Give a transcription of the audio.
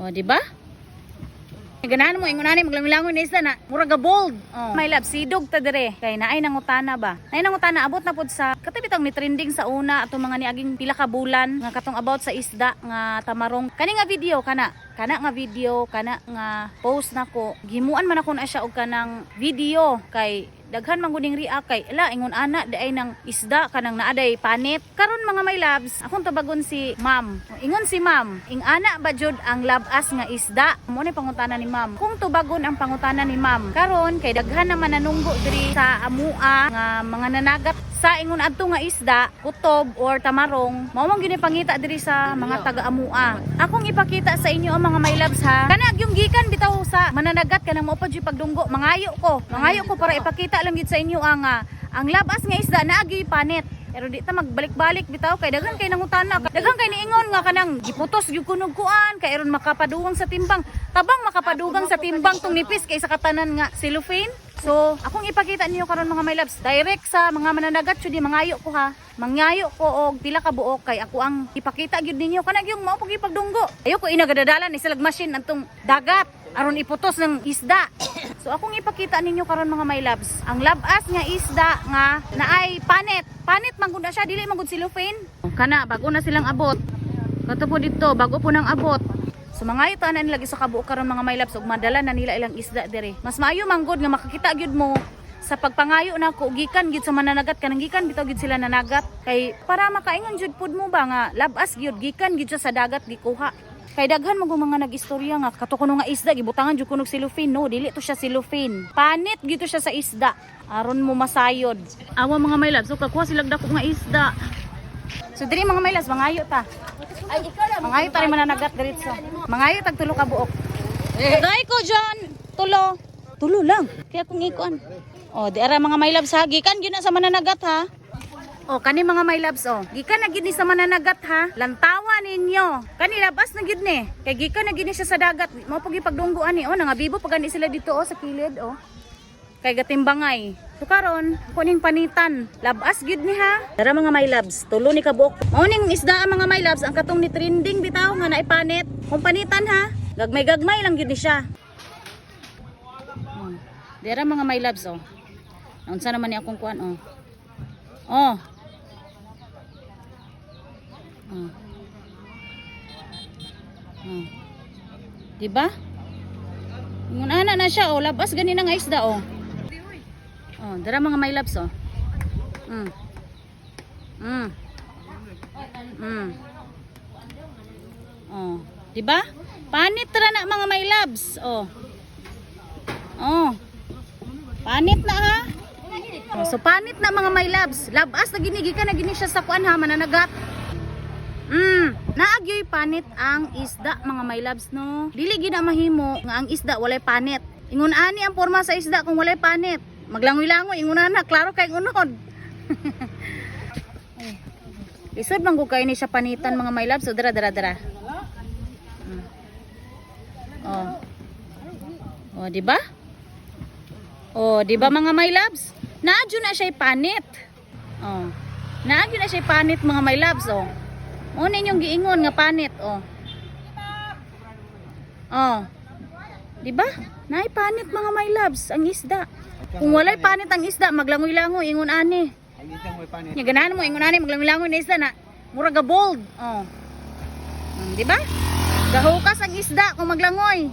Oh, di ba? Ganahan mo ingon ani maglangoy-langoy na isda na murag ga bold. Oh. My love, sidog ta dire. Kay naay nangutana ba? Naay nangutana, abot na pud sa katong ni trending sa una atong mga niaging pila ka bulan nga katong about sa isda nga tamarong. Kani nga video kana, kana nga video, kana nga post nako. Gimuan man ako na siya og kanang video kay daghan man gud ning react kay ala, ingon ana di ay nang isda kanang naaday panit. Karon, mga my loves, akong tubagon si ma'am. Ingon si ma'am, ing ana ba jud ang labas nga isda? Mo ni pangutana ni ma'am. Kung tubagon ang pangutana ni ma'am karon kay daghan naman nanunggo diri sa amua nga mga nanagat sa ingon adto nga isda, kutob or tamarong, mao man gyud ni pangita diri sa mga taga amua. Akong ipakita sa inyo ang mga my loves ha. Kana yung gikan bitaw sa mananagat, kanang mao pa jud pagdunggo, mangayo ko. Mangayo ko para ipakita lang gyud sa inyo ang labas nga isda naa gyud panit. Pero di ta magbalik-balik bitaw kay daghan kay nangutana. Daghan kay niingon nga kanang giputos gyud kunog kuan kay aron makapadugang sa timbang. Tabang makapadugang sa timbang tong nipis kay sa katanan nga cellophane. So, akong ipakita niyo karon, mga my loves, direct sa mga mananagat jud mangayo ko ha. Mangayo ko og pila ka buok kay ako ang ipakita gyud ninyo kanang yung mao pag ipagdunggo. Ayoko inagadadalan ni silag machine antong dagat aron iputos ng isda. So akong ipakita ninyo karon, mga my loves, ang labas nga isda nga naay panit. Panit man gud na siya, dili man gud cellophane. Kana bago na silang abot. Kato po dito, bago po nang abot. So mga ito na nila sa kabuok karon, mga my loves, ug madala na nila ilang isda dire. Mas maayo man gud nga makakita gyud mo sa pagpangayo na ko gikan gyud sa mananagat, kanang gikan bitaw gyud sila nanagat kay para makaingon jud pud mo ba nga labas gyud, gikan gyud siya sa dagat gikuha. Kay daghan man mga nag-istorya nga kato kuno nga isda gibutangan jud kuno og cellophane. No, dili to siya cellophane. Panit gyud to siya sa isda aron mo masayod. Awa, mga my loves, so kakuha sila dako nga isda. So diri, mga my loves, mangayo ta. Ay, ikaw lang. Mangayo ta rin mananagat diretso. Mangayo tag tulo ka buok. Dai ko John, tulo. Tulo lang. Kaya kung ikuan. Oh, di ara, mga my loves ha, gikan gyud na sa mananagat ha. Oh, kani, mga my loves, oh. Gikan na gid ni sa mananagat ha. Lantawa ninyo. Kani labas na gid ni. Kay gikan na gid ni siya sa dagat. Mao pag ipagdunggo ani oh, nangabibo pa gani sila dito oh sa kilid oh. Kay gatimbangay. So karon, kuning panitan. Labas gyud ni ha. Tara, mga my loves, tulo ni kabuok. Mao ning isda, mga my loves, ang katong ni trending bitaw nga naipanit. Kung panitan ha, gagmay-gagmay lang gyud ni siya. Oh. Dira, mga my loves, oh. Unsa naman ni akong kuan oh. Oh. Oh. Oh. Diba? Ingon ana na siya oh, labas gani na nga isda oh. Oh, dara, mga my loves, oh. Oh, 'di ba? Panit ra na, mga my loves. Oh. Oh. Panit na ha. Oh, so panit na, mga my loves. Labas na gini, gikan na gini siya sa kuan ha, mananagat. Naagyoy panit ang isda, mga my loves, no. Dili gid na mahimo nga ang isda walay panit. Ingon ani ang porma sa isda kung walay panit. Maglangoy-langoy ingon ana, klaro kay unod. Ay. Lisod man gud kay ni siya panitan, mga my loves. So dara, dara, dara. Oh. Oh, di ba? Oh, di ba, mga my loves? Naadyo na siya panit. Oh. Naadyo na siya panit, mga my loves, oh. Mo yung giingon nga panit, oh. Oh. Di ba? Naay panit, mga my loves, ang isda. Kung walay panit ang isda, maglangoy-langoy ingon ani. Ang isang may panit. Nya ganahan mo ingon ani maglangoy-langoy na isda na mura ga bold. Oh. Di ba? Gahukas ang isda kung maglangoy.